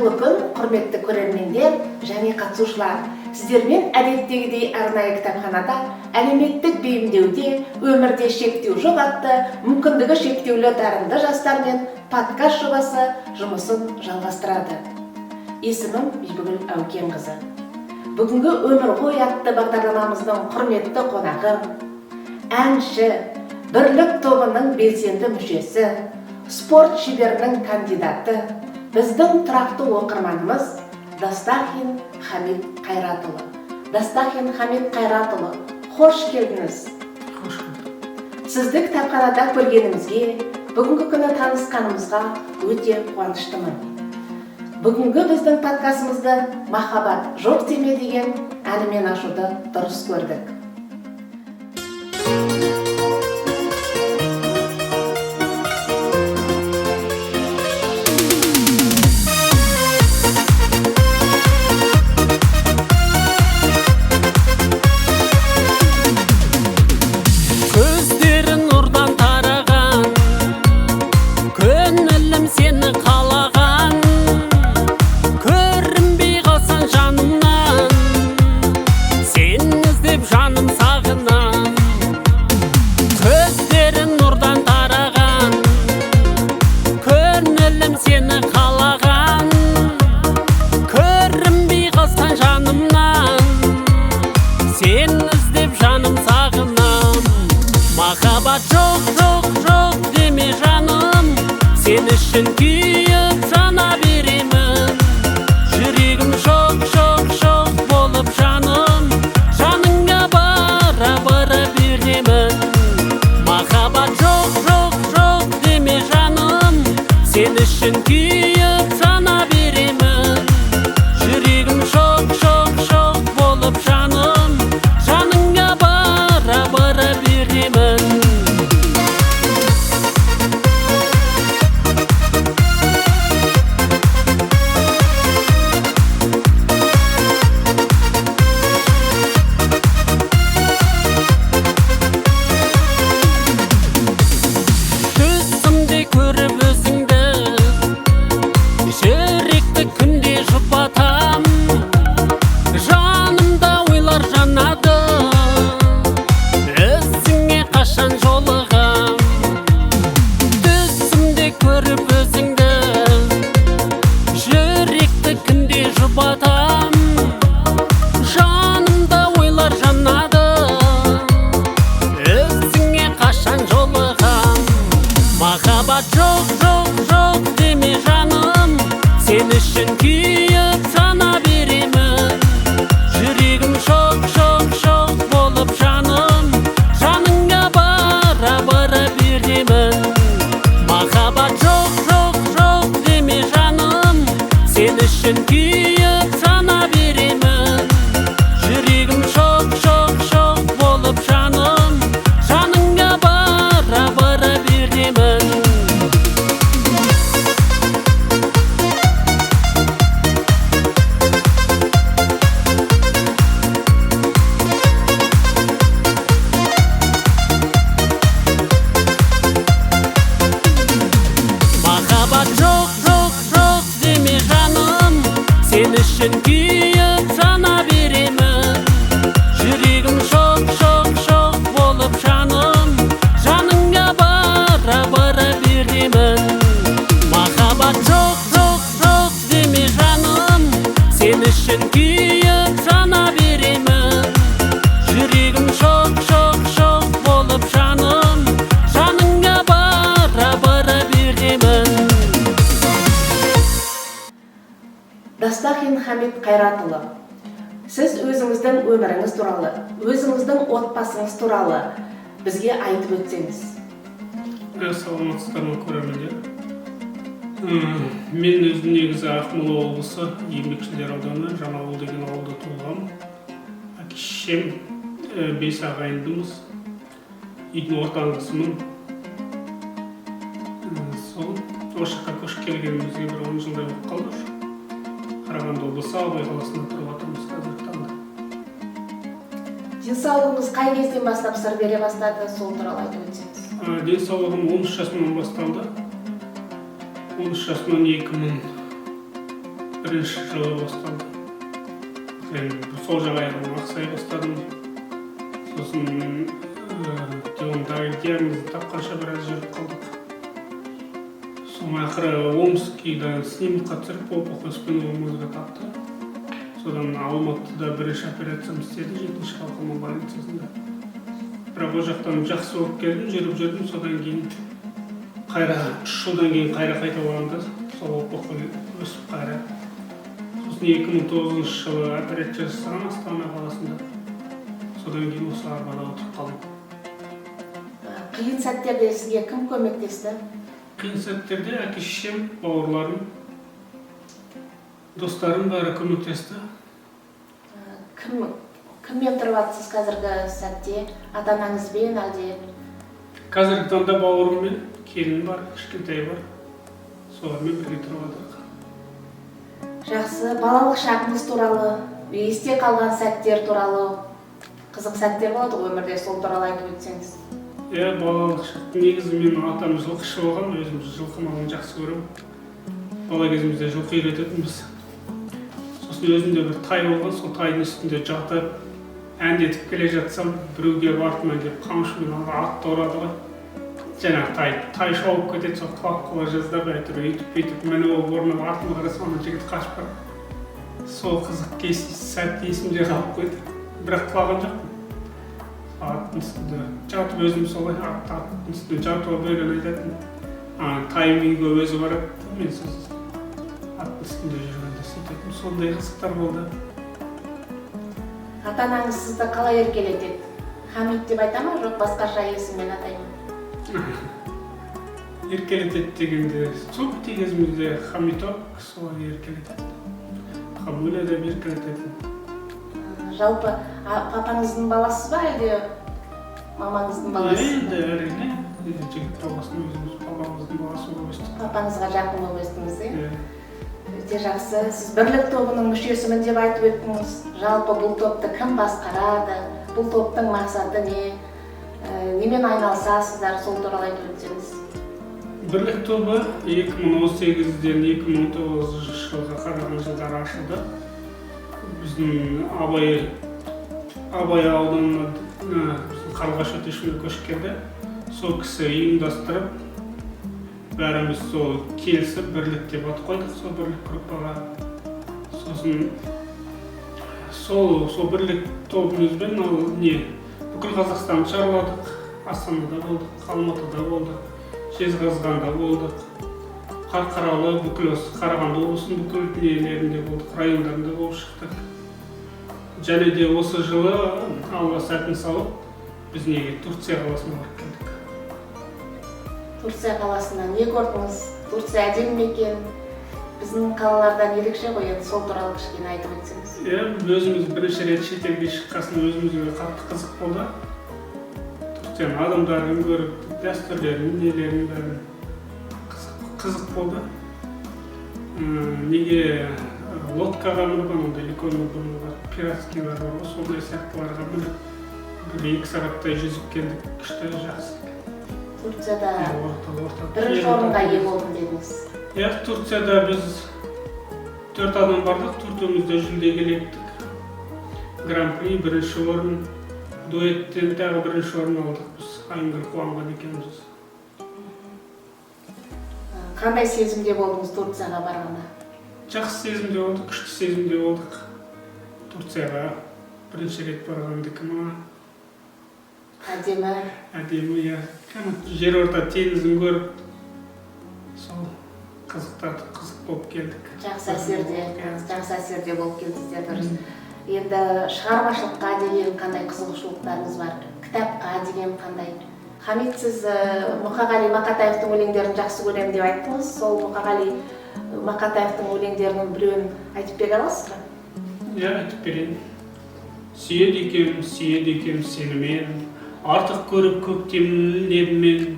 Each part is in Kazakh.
Қайырлы күн, құрметті көрермендер және қатысушылар. Сіздермен әдеттегідей арнайы кітапханада әлеуметтік бейімдеуде өмірде шектеу жоқ атты мүмкіндігі шектеулі дарынды жастармен подкаст жобасы жұмысын жалғастырады. Есімім Бибігүл Әукенқызы. Бүгінгі Өмір ғой атты бағдарламамыздың құрметті қонағы әнші, Бірлік тобының белсенді мүшесі, спорт шеберінің кандидаты, біздің тұрақты оқырманымыз Достахин Хамит Қайратұлы. Достахин Хамит Қайратұлы, қош келдіңіз. Қош көрдік. Сізді кітапханада көргенімізге, бүгінгі күні танысқанымызға өте қуаныштымын. Бүгінгі біздің подкастымызды «Махаббат жоқ деме» деген әнімен ашуды дұрыс көрдік. Көздерің нұрдан тараған, көңілім сені қалаған. Көрінбей қалсаң жанымнан, сені іздеп жаным сағынам. Көздерің нұрдан тараған, көңілім сені қалаған. Көрінбей қалсаң жанымнан, сені іздеп жаным сағынам. Махаббат жоқ, жоқ, жоқ деме жаным, сен үшін күйіп жана беремін. Жүрегім шоқ, шоқ, шоқ болып жаным, жаныңа бара, бара беремін. Махаббат жоқ, жоқ, жоқ деме жаным, сен үшін күйіп жана беремін. Жүрегім шоқ, шоқ, шоқ болып жаным, жаныңа бара, бара беремін. Түсімде көріп өзіңді, жүректі күнде жұбатам. Жанымда ойлар жанады, өзіңе қашан жолығам. Түсімде көріп өзіңді, жүректі күнде жұбатам. Жанымда ойлар жанады, өзіңе қашан жолығам. Махаббат жоқ, жоқ, жоқ деме жаным, сен үшін күйіп жана беремін. Жүрегім шоқ, шоқ, шоқ болып жаным, жаныңа бара, бара беремін. Махаббат жоқ, жоқ, жоқ деме жаным, сен үшін күйіп жана беремін. Жүрегім шоқ, шоқ, шоқ болып жаным, жаныңа бара, бара беремін. Махаббат жоқ, жоқ, жоқ деме жаным, сен үшін күйіп жана беремін. Жүрегім шоқ, шоқ, шоқ болып жаным, жаныңа бара, бара беремін. Махаббат жоқ, жоқ, жоқ деме жаным, сен үшін күйіп жана беремін. Жүрегім шоқ, шоқ, шоқ болып жаным, жаныңа бара, бара беремін. Достахин Хамит Қайратұлы, сіз өзіңіздің өміріңіз туралы, өзіңіздің отбасыңыз туралы бізге айтып өтсеңіз. Саламатсыздар ма, көрермендер. Мен өзім негізі Ақмола облысы Еңбекшілдер ауданы Жаңауыл деген ауылда туылғанмын. Әке шешем 5 ағайындымыз. Үйдің ортаңғысымын. Сол осы жаққа көшіп келгенімізге бір 10 жылдай болып қалды уже. Қарағанды облысы Абай қаласында тұрып жатырмыз қазіргі таңда. Денсаулығыңыз қай кезден бастап сыр бере бастады, сол туралы айтып өтсеңіз. Денсаулығым 13 жасымнан басталды. 13 жасымнан бірінші жылы басталды. Мен сол жақ аяғым ақсай бастадым. Сосын диагнозды тапқанша біраз жүріп қалдық. Соның ақыры Омскийда снимокқа түсіріп, опухоль спинного мозга тапты. Содан Алматыда бірінші операциямды істеді, жетінші қалқаман больницасында. Бірақ ол жақтан жақсы болып келдім, жүріп жүрдім. Содан кейін қайра 3 жылдан кейін қайра қайталанды сол опухоль, өсіп қайра. Сосын 2009 жылы операция жасаған Астана қаласында. Содан кейін осы арбада отырып қалдым. Қиын сәттерде сізге кім көмектесті? Қиын сәттерде әке шешем, бауырларым, достарым, бәрі көмектесті. Кіммен тұрып жатсыз қазіргі сәтте? Ата анаңызбен әлде? Қазіргі таңда бауырыммен, келін бар, кішкентай бар, солармен бірге тұрып жатырмық. Жақсы. Балалық шағыңыз туралы, есте қалған сәттер туралы, қызық сәттер болады ғой өмірде, сол туралы айтып өтсеңіз. Иә, балалық шақ, негізі менің атам жылқышы болған, өзім жылқы малын жақсы көремін. Бала кезімізде жылқы үйрететінбіз. Сосын өзімде бір тай болған, сол тайдың үстінде жатып әндетіп келе жатсам, біреу келіп, артымнан келіп, қамшымен атты ұрады ғой жаңағы, тай шауып кетеді. Сол құлап қала жаздап, әйтеуір өйтіп бүйтіп мініп алып орнына, артыма қарасам, ана жігіт қашып барады. Сол қызық кез, сәт есімде қалып қойды. Бірақ құлаған жоқпын. Аттың үстінде жатып, өзім солай аттың үстінде жатып алып өлең айтатын. Тайым үйге өзі барады, мен сосын аттың үстінде жүргенде сөйтетінмін. Сондай қызықтар болды. Ата анаңыз сізді қалай еркелетеді? Хамит деп айта ма, жоқ басқаша есіммен атай ма? Еркелетеді дегенде, сол бітей кезімізде Хамиток, солай еркелетеді, Хамуля деп еркелететін. Жалпы папаңыздың баласыз ба, әлде мамаңыздың баласыз Енді ба? әрине, енді жігіт баласын, өзіміз папамыздың баласы болып өстік. Папаңызға жақын болып өстіңіз, иә? Иә. Өте жақсы. Сіз Бірлік тобының мүшесімін деп айтып өттіңіз. Жалпы бұл топты кім басқарады? Бұл топтың мақсаты не? Немен айналысасыздар? Сол туралы айтып өтсеңіз. Бірлік тобы 2018-ден 2019 жылға қараған жылдары ашылды. Біздің Абай ауданына, біздің Қарлығаш Өтешұлы көшіп келді. Сол кісі ұйымдастырып, бәріміз сол келісіп, Бірлік деп ат қойдық сол Бірлік группаға. Сосын сол Бірлік тобымызбен ол не, бүкіл Қазақстанды шаруладық. Астанада болдық, Алматыда болдық, Жезқазғанда болдық, Қарқаралы, бүкіл осы Қарағанды облысының бүкіл нелерінде болдық, райондарында болып шықтық. Және де осы жылы Алла сәтін салып, біз неге, Турция қаласына барып келдік. Турция қаласында не көрдіңіз? Турция әдемі ме екен? Біздің қалалардан ерекше ғой енді, сол туралы кішкене айтып өтсеңіз. Иә, өзіміз бірінші рет шетелге шыққасын, өзімізге қатты қызық болды. Турцияның адамдарын көріп, дәстүрлерін, нелерін, бәрін қызық болды. Неге, лодкаға мініп, анандай үлкен бұрынғы пиратскийлар бар ғой, сондай сияқтыларға мініп, 1-2 сағаттай жүзіп келдік. Күшті, жақсы. Турцияда Иә, орта бірінші жер орынға орта ие болдым дедіңіз. Иә, Турцияда біз төрт адам бардық, төртеуміз де жүлдеге іліктік. Гран при, бірінші орын, дуэттен тағы бірінші орын алдық біз, Айнгүл Қуанған екеуміз. Қандай сезімде болдыңыз Турцияға барғанда? Жақсы сезімде болдық, күшті сезімде болдық. Турцияға бірінші рет барғандікі ма? Әдемі. Әдемі, иә. Кәдімгі Жерорта теңізін көріп, сол қызықтады, қызық болып келдік. Жақсы әсерде, жақсы әсерде болып келдіңіздер, дұрыс. Енді шығармашылыққа деген қандай қызығушылықтарыңыз бар? Кітапқа деген қандай? Хамит, сіз Мұқағали Мақатаевтың өлеңдерін жақсы көремін деп айттыңыз. Сол Мұқағали Мақатаевтың өлеңдерінің біреуін айтып бере аласыз ба? Иә, айтып берейін. Сүйеді екем, сүйеді екем сені мен, артық көріп көктем лебімен.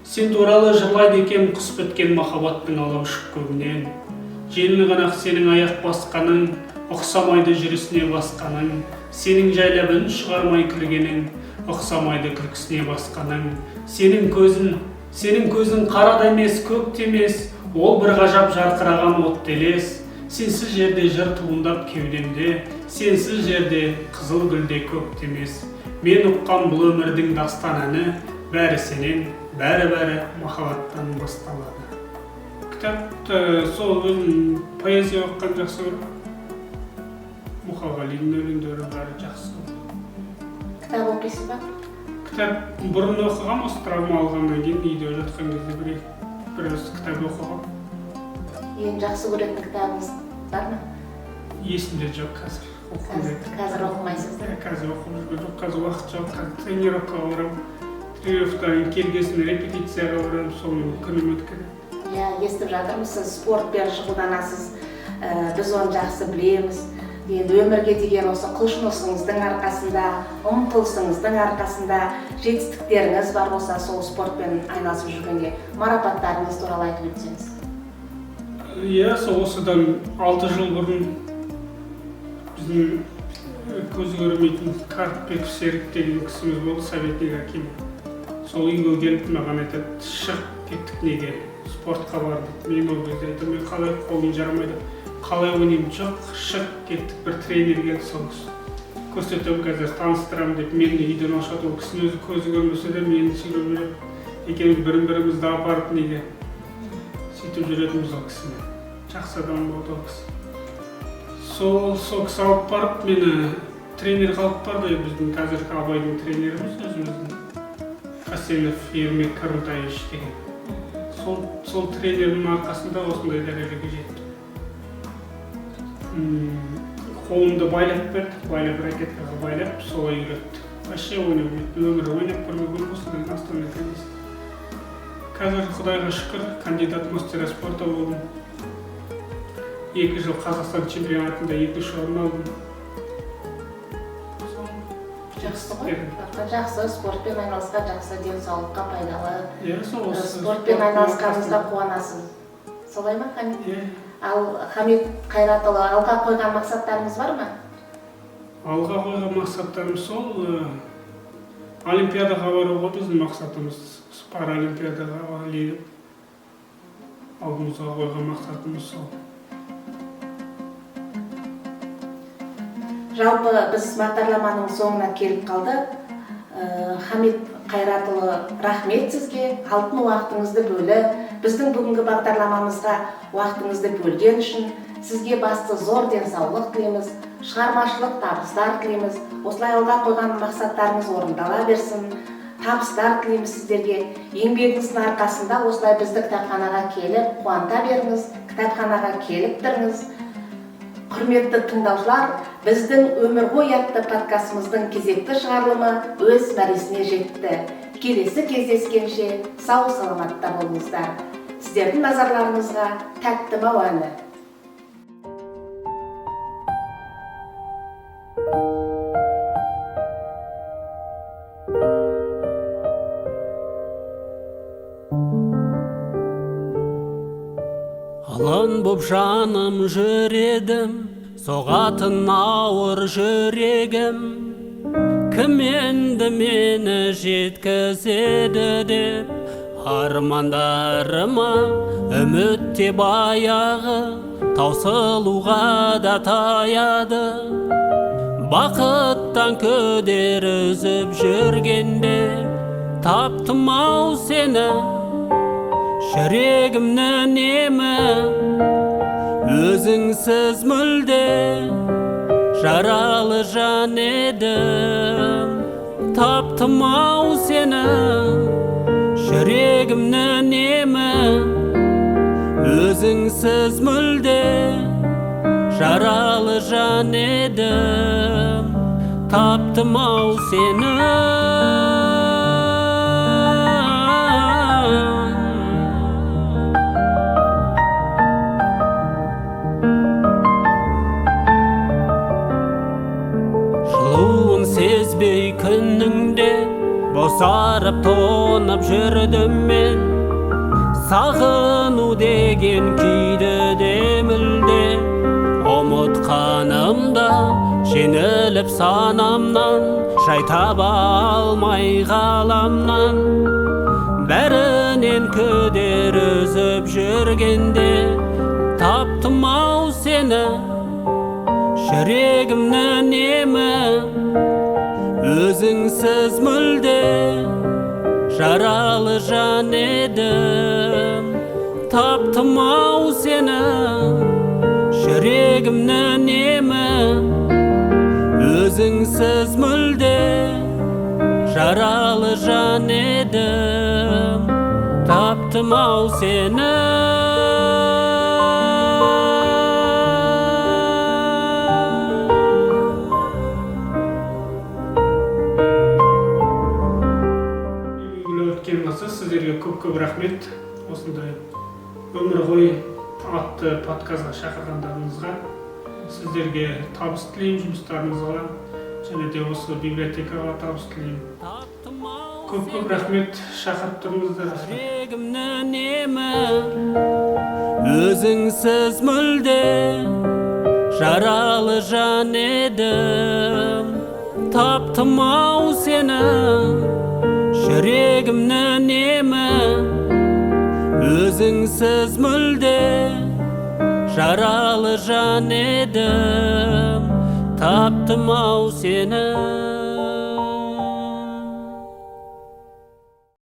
Сен туралы жырлайды екем құс біткен махаббаттың ала ұшып көгінен. Жеңіл ғана сенің аяқ басқаның, ұқсамайды жүрісіне басқаның. Сенің жайлап үн шығармай күлгенің, ұқсамайды күлкісіне басқаның. Сенің көзің қара да емес, көк те емес, ол бір ғажап жарқыраған отты елес. Сенсіз жерде жыр туындап кеудемде, сенсіз жерде қызыл гүл де көктемес. Мен ұққан бұл өмірдің дастан әні, бәрі сенен, бәрі-бәрі махаббаттан басталады. Кітапты сол өзім поэзия оқыған жақсы көремін. Мұқағалидың өлеңдері бәрі жақсы. Кітап оқисыз ба? Кітап бұрын оқығам, осы травма алғаннан кейін үйде жатқан кезде біраз кітап оқығам. Ең жақсы көретін кітабыңыз бар ма? Есімде жоқ қазір. Оқығандай. Қазір оқымайсыз да? Иә, қазір оқып жүрген жоқ, қазір уақыт жоқ, қазір тренировкаға барамын. Тренировкадан келген репетицияға барамын, сонымен күнім өтіп кетеді. Иә, естіп жатырмыз, сіз спортпен шұғылданасыз, біз оны жақсы білеміз. Енді өмірге деген осы құлшынысыңыздың арқасында, ұмтылысыңыздың арқасында жетістіктеріңіз бар болса, сол спортпен айналысып жүргенде марапаттарыңыз туралы айтып өтсеңіз. Иә, сол осыдан 6 жыл бұрын біздің көзі көрмейтін Картбеков Серік деген кісіміз болды, советник аким. Сол үйге келіп маған айтады, шық кеттік неге, спортқа бар дейді. Мен ол кезде айтамын, мен қалай қолым жарамайды, қалай ойнаймын, жоқ, шық кеттік, бір тренер келді, сол кісі көрсетемін, қазір таныстырамын деп мені үйден алып шығады. Ол кісінің өзі көзі көрмесе де мені сүйреп жүреді. Екеуміз бірін-бірімізді апарып неге сөйтіп жүретінбіз ол кісімен. Жақсы адам болды ол кісі. Сол кісі алып барып, мені тренерге алып барды. Біздің қазіргі Абайдың тренеріміз өзіміздің Қасенов Ермек Карымтаевич деген. Сол тренердің арқасында осындай дәрежеге жеттім. Қолымды байлап берді, байлап ракеткаға байлап, солай үйретті. Вообще ойнап үйретті, өмірі ойнап көрмеген осындай настольный теннис. Қазір Құдайға шүкір, кандидат мастера спорта болдым. 2 жыл Қазақстан чемпионатында 2-ші орын алдым. Жақсы ғой. Жақсы, спортпен айналысқан жақсы, денсаулыққа пайдалы. Иә, сол осы Спортпен айналысқаныңызға қуанасыз. Солай ма, Хамит? Иә. Ал Хамит Қайратұлы, алға қойған мақсаттарыңыз бар ма? Алға қойған мақсаттарым сол, олимпиадаға бару ғой біздің мақсатымыз. Паралимпиадаға ілігіп, алдымызға қойған мақсатымыз сол. Жалпы біз бағдарламаның соңына келіп қалдық. Хамит Қайратұлы, рахмет сізге, алтын уақытыңызды бөліп, біздің бүгінгі бағдарламамызға уақытыңызды бөлген үшін сізге басты зор денсаулық тілейміз, шығармашылық табыстар тілейміз. Осылай алға қойған мақсаттарыңыз орындала берсін, табыстар тілейміз сіздерге. Еңбегіңіздің арқасында осылай бізді кітапханаға келіп қуанта беріңіз, кітапханаға келіп тұрыңыз. Құрметті тыңдаушылар, біздің Өмір ғой атты подкастымыздың кезекті шығарылымы өз мәресіне жетті. Келесі кездескенше сау саламатта болыңыздар. Сіздердің назарларыңызға тәтті мау әні. Алын боп жаным жүредім, соғатын ауыр жүрегім. Кім енді мені жеткізеді деп, армандарыма үміт те баяғы, таусылуға да таяды. Бақыттан күдер үзіп жүргенде, таптым ау сені, жүрегімнің емі. Өзіңсіз мүлде жаралы жан едім. Таптым ау сені, жүрегімнің емі. Өзіңсіз мүлде жаралы жан едім. Таптым ау сені. Жылуын сезбей күніңде, босарып тоңып жүрдім мен. Сағыну деген күйді де мүлде ұмытқанымда, жеңіліп санамнан, жай таба алмай ғаламнан. Бәрінен күдер үзіп жүргенде, таптым ау сені. сені, жүрегімнің емі. Өзіңсіз мүлде жаралы жан едім. Таптым ау сені, жүрегімнің емі. Өзіңсіз мүлде жаралы жан едім. Таптым ау сені. Бибігүл Өткенқызы, сіздерге көп көп рахмет, осындай «Өмір ғой» атты подкастқа шақырғандарыңызға. Сіздерге табыс тілеймін жұмыстарыңызға және де осы библиотекаға табыс тілеймін. Таптым ау Көп көп рахмет шақырып тұрыңыздар. Жүрегімнің емі. Өзіңсіз мүлде жаралы жан едім. Таптым ау сені, жүрегімнің емі. Өзіңсіз мүлде жаралы жан едім. Таптым ау сені.